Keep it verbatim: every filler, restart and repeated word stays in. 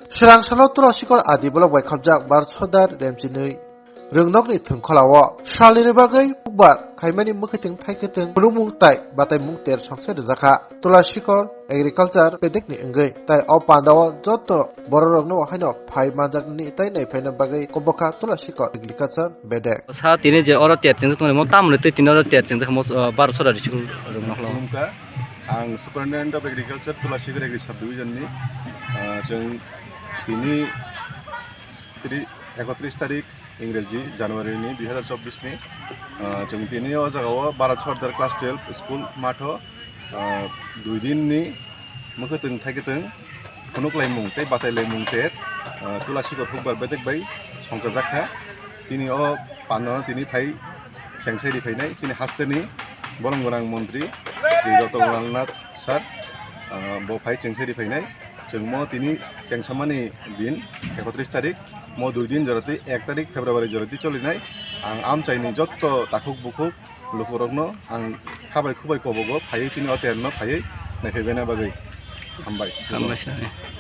Swrang salo Tulasikor Adi Block bai khobjak Bharat Sordar Remchinwi rwngnokni thwngkholao salnini bagwi bukbar khaimani mwkhwtwng thaikhe twng phunukmung tai bataimung ter songsa rwjakha Tulasikor Agriculture bedekni wngwi, tai o pandao joto bororokno haino phai manjaknani tai naiphaina bagwi kobokha Tulasikor Agriculture bedek. Sa tini je oro ter chengjak tongmani mo tamoni tei tini oro ter chengjak mo, ah, Bharat Sordar school rwngnokhlo. Khulumkha, ang Superintendent of Agriculture Tulasikor Agri Sub Division ni, ah, chwng tini tri-, ekotris tarik Ingreji January ni dui hazar chobbish ni, ah, chwng tini o jaga o Bharat Sordar Class twelve School matho, ah, dui din ni mwkhwtwng thaikhe twng phunuk laimung tei batai laimung ter, ah, Tulasikor hukbar bedek bai songchajak kha. Tini o pandano tini phai chengsai ri phainai chini hasteni bolong gwnang montri Shri Ratan Lal Nath sir, ah, bo phai chengsai ri phainai. Chwng mo tini chengsamani din ekotris tarik, mo dui din jora twi ek tarik February jora twi cholinai. Ang amchaini jotto takhuk bukhuk lukurokno ang khabai khubai kobogo phaiwi chini o terno phaiwi naiphaibena bagwi. Hambai. Hambai sir.